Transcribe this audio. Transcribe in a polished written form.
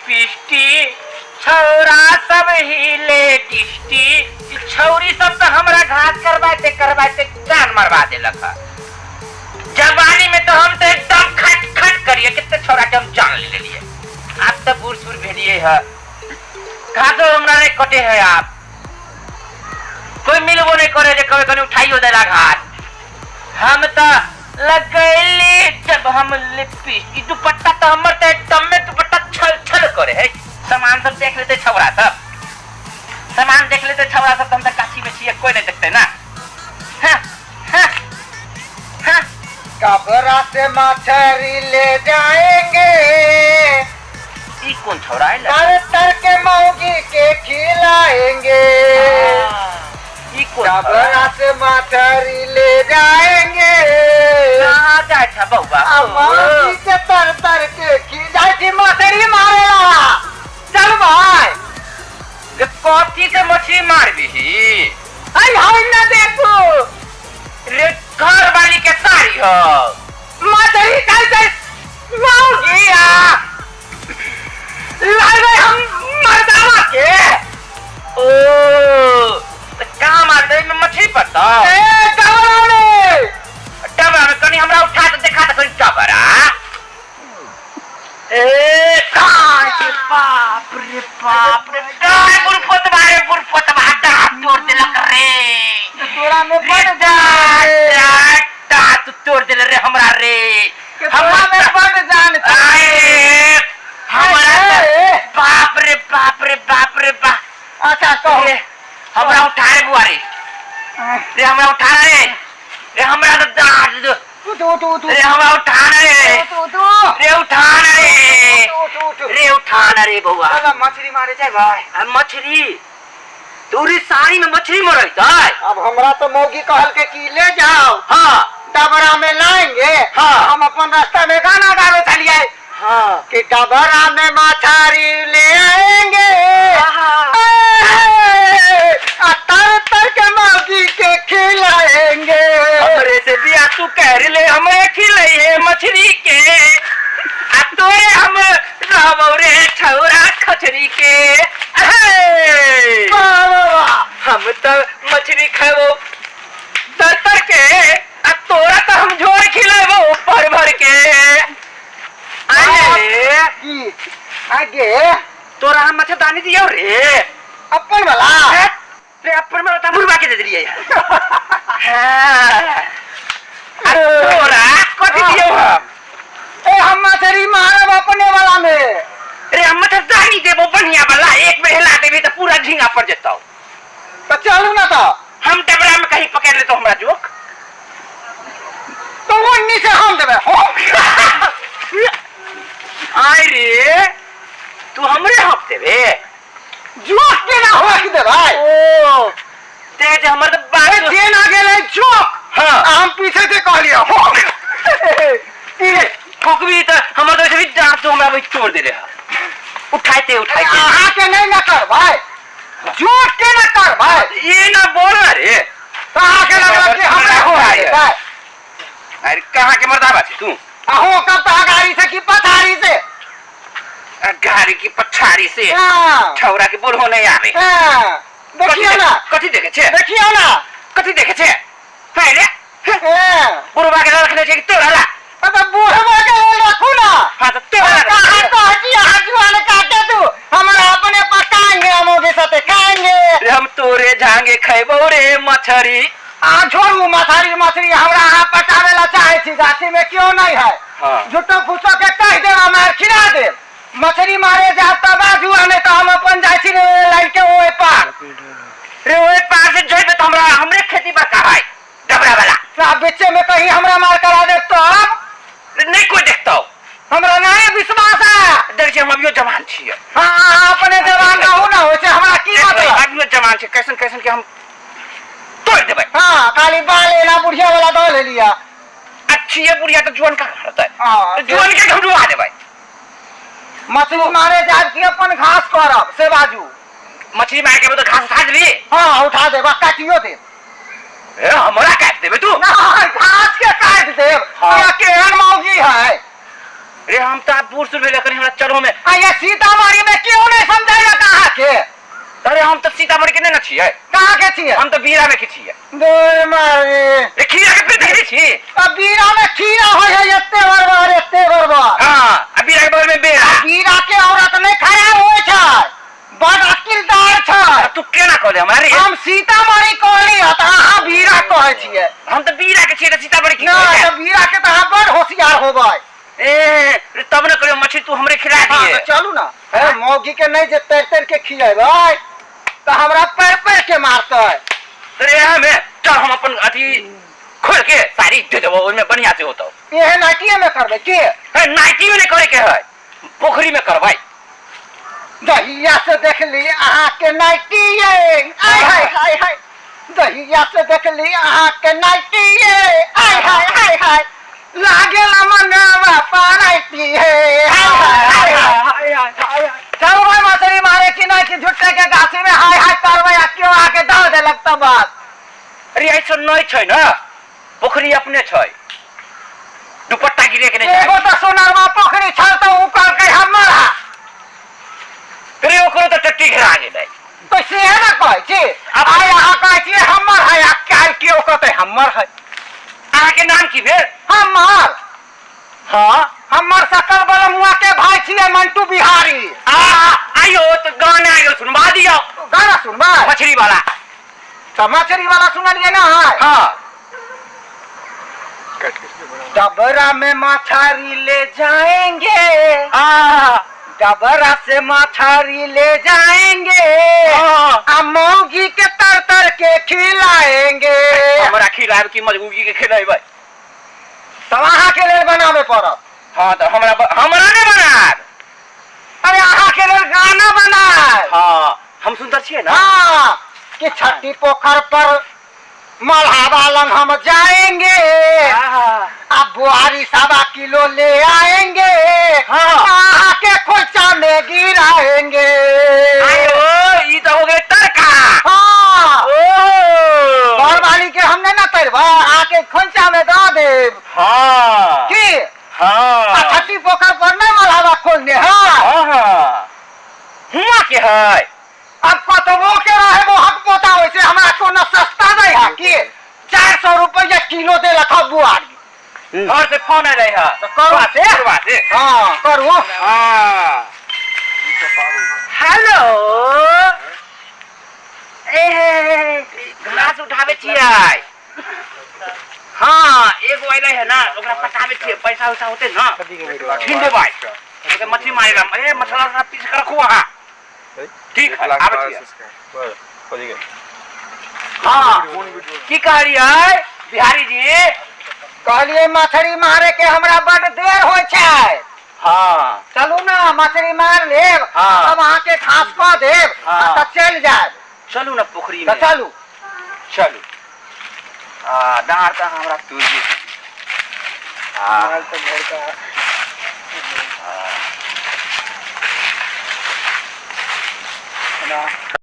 लिपस्टी छौरा सब हिले डिस्टी। ई छौरी सब तऽ हमरा घात करबाते करबाते जान मरवा देलक है। जवानी में तो हम तो एकदम खट खट करिए, कितने छौरा के हम जान ले लेलिए। आब तऽ बूढ़ सूढ़ भेलिए है, घासो हमरा नहीं कटे है। आप कोई मिलबो नहीं करे जे कभी कभी उठाइयो देला घास। हम तो लगैली जब हम लिपि ई दुपट्टा तो हमर तो एकदम में दुपट्टा छल छल करे है। सामान सब देख लेते छौरा सब, सामान देख लेते छौरा सब, तो हम तो काशी में छिए, कोई नहीं देखते ना। हाँ, हाँ, हाँ। कबरा से मछली ले जाएंगे। ई कोन छौरा है? तर तर के मौगी के खिलाएंगे। ई कोन छौरा? कबरा से मछली ले जाएंगे। कहाँ जाइ छ बौआ? आ मौगी के तर तर के खी जाइ छी मछली मारेला। चल भाई। रे कथी से मछली मारबिही? आई हाय ना देखू। रे घर वाली के साड़ी हो। मछली खाइ छै मौगी आ लागै हम मर्दावा के। ओ त कहाँ मारतै? एहिमे मछली पड़तौ? ए डबरा में। डबरा में? कनी हमरा उठा के देखा त कनी डबरा। ए काय रे बाप रे बाप रे, काय बुरपतवा रे बुरपतवा, दांत तोड़ देलक रे। तोरा में रे बड़ दांत जान। दांत तोड़ देल रे हमरा रे। तोरा में बड़ जान छै। आए हमरा त ए, बाप रे बाप रे बाप रे बाप। अच्छा कहू। रे हमरा उठा रे बुआ रे, रे हमरा उठा रे, रे हमरा तो दांत उठ उठ उठ। रे हमरा उठा रे। उठ उठ। रे उठा रे। उठ उठ। रे उठा रे बौआ। चल मछली मारे जाय भाई। आ मछली तोरी साड़ी में मछली मरै छै? अब हमरा तो मौगी कहल के कि ले जाओ। हाँ। डबरा में लाएंगे। हाँ। हम अपन रास्ता में गाना गावे चलिए हाँ। कि डबरा में मछली ले आएंगे। हाँ। आ तर तर के मौगी के खिलाएंगे। हमरे से बिया तू कह ले, हमरे खिलई है मछली के, आ तोरे हम रहबौ रे छौरा खचरी के। अहे! वाह वाह वाह। हम तो मछली खेबो तर तर के, आ तोरा तो हम झोर खिलेबो भर भर के। अरे की आगे तोरा हम मच्छरदानी दियौ रे? अपन वाला। रे अपन में तो मुर्गा के दे दिलियै। हाँ। आ तोरा कथी दियौ हम? ए हम मछली मारब अपने वाला में। रे हम मच्छरदानी देबो बढ़िया वाला, एक बेर हिला देबी तऽ पूरा झींगा पड़ जेतौ। तो चलू ना तो। हम डबरा में कहीं पकड़ लेतो हमरा जोक। तो ओन्नी से हम देबे हो। आय रे तू हमरे हक देबे? जोक के ना होक देबै। ओ तेज हमर तऽ बात जे ना गेलै जोक। हाँ। आ हम पीछे से कहलियै हो। ई रे ठोकबी तऽ हमर तऽ भी दांत तो हमरा भी तोड़ देले है उठाइते उठाइते। अहाँ के नहीं ना कर भाई, जोक के ना कर भाई। ये ना बोल ना रे। तो अहाँ के लगल कि हमरा हो भाई। अरे कहाँ के मर्दाबा छी तू? अहो कब तक गाड़ी से की पछाड़ी से? गाड़ी की पछाड़ी से। हाँ। छौरा के बोलहो नहीं आवे। हाँ। देखियो ना। कथी देखे छे? देखियो ना। कथी देखे छे? है रे। हाँ। बुढ़वा के रखने छे कि तोरा ला? तो बुढ़वा के लेल रखू ना। हाँ तो तोरा ला। कहाँ कहती अहाँ जुआन काटे तू हमरा अपने पकाएंगे, हम ओके साथे खाएंगे। रे हम तोरे झांगे खैबो रे मछरी। अहाँ छोड़ू मछरी मछली, हमरा अहाँ पकावे ला चाहे छी, गाछी में क्यों नहीं है। हाँ। झूठो फूसो के कह देब, हम आर खिला देब। मछली मारे जाब तऽ बाजू, आ नहीं तऽ हम अपन जाइ छी लाइन के ओहि पार। रे ओहि पार से जइबे तऽ हमरा हमरे खेती बड़का है डबरा वाला। आ बीचे में कहीं हमरा मार करा देब तब? रे नहीं कोई देखतौ। हमरा नहीं विश्वास है। देख छी हम अभियो जवान छियै। हाँ, अहाँ अपने जवान रहू ना, होइ छै हमरा की मतलब। अभियो जवान छै, कैसन कैसन के हम तोड़ देबै। हाँ, खाली बाल एना बुढ़िया वाला दऽ लेलिया। अच्छी है बुढ़िया तो जुअन का रहतै। हाँ, जुअन के हम डुबा देबै। मछली मारे जाब कि अपन घास करब से बाजू? मछली मार के तो घास उठा देबी? हाँ उठा देब, आ काटियो देब। ए हमरा काट देबे तू? ना घास के काट देब। हाँ। तोरा केहन मौगी है? रे हम तऽ आब बूढ़ सूढ़ भेलै कनि हमरा चढ़ो में आ ये सीतामढ़ी में केओ नहीं समझैलक अहाँके अरे हम तऽ सीतामढ़ी के नहि ने छियै कहाँ के छियै हम तऽ बीरा में के छियै दे मारे रे खीरा के पेड़ देखने छी आ बीरा में खीरा होइ है एते बड़बर एते बड़बर हाँ आ बीरा के बगल में बेरा बीरा के औरत नहीं खराब होइ छै बड़ अकिलदार छै आ तू केना कहले हमरा रे हम सीतामढ़ी कहली हँ तऽ अहाँ बीरा कहै छियै हम तऽ बीरा के छियै तऽ सीतामढ़ी की नहि कहै तऽ बीरा के तऽ अहाँ बड़ होशियार होबै ए रे तब ने कहियो मछली तू हमरे खिला हाँ दिए तऽ चलू ने हे मौगी के नहि जे तैर तैर के खिलेबै तऽ हमरा पैर पैर के मारतै अरे हमें चल हम अपन अथी खोल के साड़ी दे देबो ओहिमे बढ़िया से होतो एहन नाटिये में करबै के ए नाइटी में नहीं करे के है पोखरी में करबै दहिया से देखली अहाँ के नाइटी ये आय हाय हाय हाय दहिया से देखली अहाँ के नाइटी ये आय हाय हाय हाय लागेला मनवा पाराइटी हे हाय हाय हाय हाय हाय चल भाई मछली मारे की नहीं कि झुट्टे के गाछी में हाय हाय करबै आ केओ आके दऽ देलक तऽ बस अरे ऐसा नहीं छै ना पोखरी अपने छै दुपट्टा गिरे के नहीं एगो तऽ सोनरवा पोखरी छल तऽ उ कहलकै हमर हा अरे ओकरो तऽ टट्टी घेरा गेलै तऽ से ने कहै छी आइ अहाँ कहै छियै हमर है आ काल्हि केओ कहतै हमर है अहाँके नाम की भेल हमर हाँ हमर सकल बलमुआ के भाई छियै मंटू बिहारी आ आइयो तऽ गाना आइयो सुनबा दियौ गाना सुनबै मछली वाला तऽ मछली वाला सुनलियै ना है हाँ डबरा में मछली ले जाएंगे आ डबरा से मछली ले जाएंगे हाँ। आ मौगी के तर तर के खिलाएंगे हमरा खिलायब कि मजबूरी के खिलायबै तब अहाँ के लेल बनाबे पड़त हाँ तऽ हमरा हमरा नहि बनायब अरे अहाँ के लेल गाना बनायब हाँ हम सुन्दर छियै ना हाँ कि छठी पोखर पर मल्हावा लंग हम जाएंगे अब बुआरी सवा किलो ले आएंगे हाँ। अहाँ के खोइचा में गिराएंगे आयो ई तऽ हो गेलै तड़का हाँ ओ घर वाली के हमने ना तरबा आके खोइचा में दऽ देब हाँ की हाँ आ छठी पोखर पर नहीं मल्हावा खोलने हाँ हाँ हाँ हुआ के है अब कतबो के रहे मोहक पोता वैसे हमरा कोनो सस्ता नहीं है कि 400 रुपया किलो दे रखा बुआरी घर से फोन आ रहे है तो करू से करवा से हाँ करू हाँ हेलो ए घास उठावे छियै हाँ एगो अइलै है ना ओकरा पटावे छियै पैसा उसा होते ना छीन देबै ओकरा मछली मारे ला ए मसाला उसाला पीस के रखू अहाँ ठीक है आबै छियै हाँ की कहलियै बिहारी जी कहलिए मछली मारे के हमरा बड देर होइ छै हाँ चलू ना मछली मार लेब हाँ। तब अहाँ के घास कऽ देब हाँ। आ तब चलि जायब चलू ना पोखरी तऽ में चलू चलू आ डाँर तऽ हमरा तुर आ तऽ